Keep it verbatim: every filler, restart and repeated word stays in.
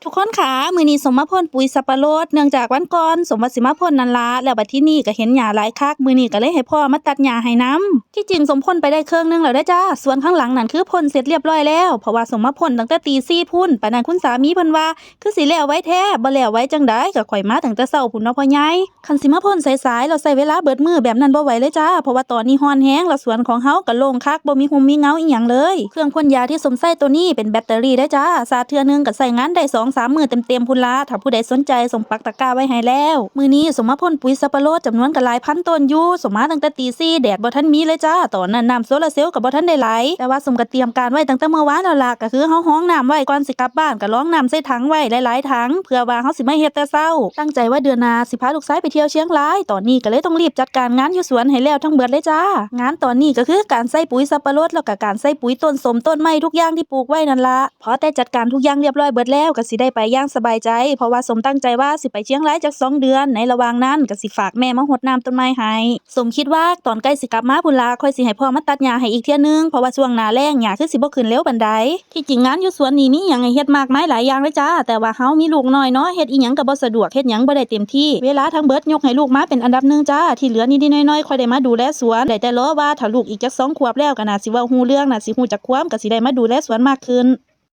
ทุกคนคะ มื้อนี้สมมาพ่นปุ๋ยสับปะรด เนื่องจากวันก่อนสมว่าสิมาพ่นนั่นละ แล้วบัดทีนี้ก็เห็นหญ้าหลายคัก มื้อนี้ก็เลยให้พ่อมาตัดหญ้าให้นำ ที่จริงสมพ่นไปได้เคิ่งหนึ่งแล้วเด้อจ้า ส่วนข้างหลังนั่นคือพ่นเสร็จเรียบร้อยแล้ว เพราะว่าสมมาพ่นตั้งแต่ตีสี่พุ้น ปานนั้นคุณสามีเพิ่นว่า คือสิแล้วไวแท้ บ่แล้วไวจั่งใด ก็ข้อยมาตั้งแต่เช้าพุ้นเนาะพ่อใหญ่ คันสิมาพ่นสายๆ แล้วใช้เวลาเบิดมื้อแบบนั้นบ่ไหวเลยจ้า เพราะว่าตอนนี้ร้อนแฮง แล้วสวนของเฮาก็โล่งคัก บ่มีร่มมีเงาอิหยังเลย เครื่องพ่นยาที่สมใช้ตัวนี้เป็นแบตเตอรี่เด้อจ้า ชาร์จเทื่อหนึ่งก็ใช้งานได้สองสามมื้อเต็มๆ พุ้นละ ถ้าผู้ใดสนใจสมปักตะกร้าไว้ให้แล้ว มื้อนี้สมมาพ่นปุ๋ยสับปะรดจำนวนก็หลายพันต้นอยู่ สมมาตั้งแต่ตีสี่ แดดบ่ทันมีเลยจ้า ตอนนั้นน้ำโซลาร์เซลล์ก็บ่ทันได้ไหล แต่ว่าสมก็เตรียมการไว้ตั้งแต่เมื่อวานแล้วล่ะ ก็คือเฮาฮ้องน้ำไว้ก่อนสิกลับบ้าน ก็รองน้ำใส่ถังไว้หลายๆ ถัง เพื่อว่าเฮาสิมาเฮ็ดแต่เช้า ตั้งใจว่าเดือนหน้าสิพาลูกชายไปเที่ยวเชียงราย ตอนนี้ก็เลยต้องรีบจัดการงานอยู่สวนให้แล้วทั้งเบิดเลยจ้า งานตอนนี้ก็คือการใส่ปุ๋ยสับปะรด แล้วก็การใส่ปุ๋ยต้นส้มต้นไม้ทุกอย่างที่ปลูกไว้นั่นละ พอแต่จัดการทุกอย่างเรียบร้อยเบิดแล้ว ก็สิได้ไปอย่างสบายใจ เพราะว่าสมตั้งใจว่าสิไปเชียงรายจักสองเดือน ในระหว่างนั้นก็สิฝากแม่มาฮดน้ำต้นไม้ให้ สมคิดว่าตอนใกล้สิกลับมาพุ้นละ ค่อยสิให้พ่อมาตัดหญ้าให้อีกเทื่อนึง เพราะว่าช่วงหน้าแล้งหญ้าคือสิบ่ขึ้นเร็วปานใด ที่จริงงานอยู่สวนนี่มีหยังให้เฮ็ดมากมายหลายอย่างเลยจ้า แต่ว่าเฮามีลูกน้อยเนาะ เฮ็ดอิหยังก็บ่สะดวก เฮ็ดหยังบ่ได้เต็มที่ เวลาทั้งเบิดยกให้ลูกมาเป็นอันดับหนึ่งจ้า ที่เหลือนิดๆหน้อยๆ ค่อยได้มาดูแลสวน ได้แต่รอว่าถ้าลูกอีกจักสองขวบแล้วก็น่าสิเว้าฮู้เรื่อง น่าสิฮู้จักความ ก็สิได้มาดูแลสวนมากขึ้น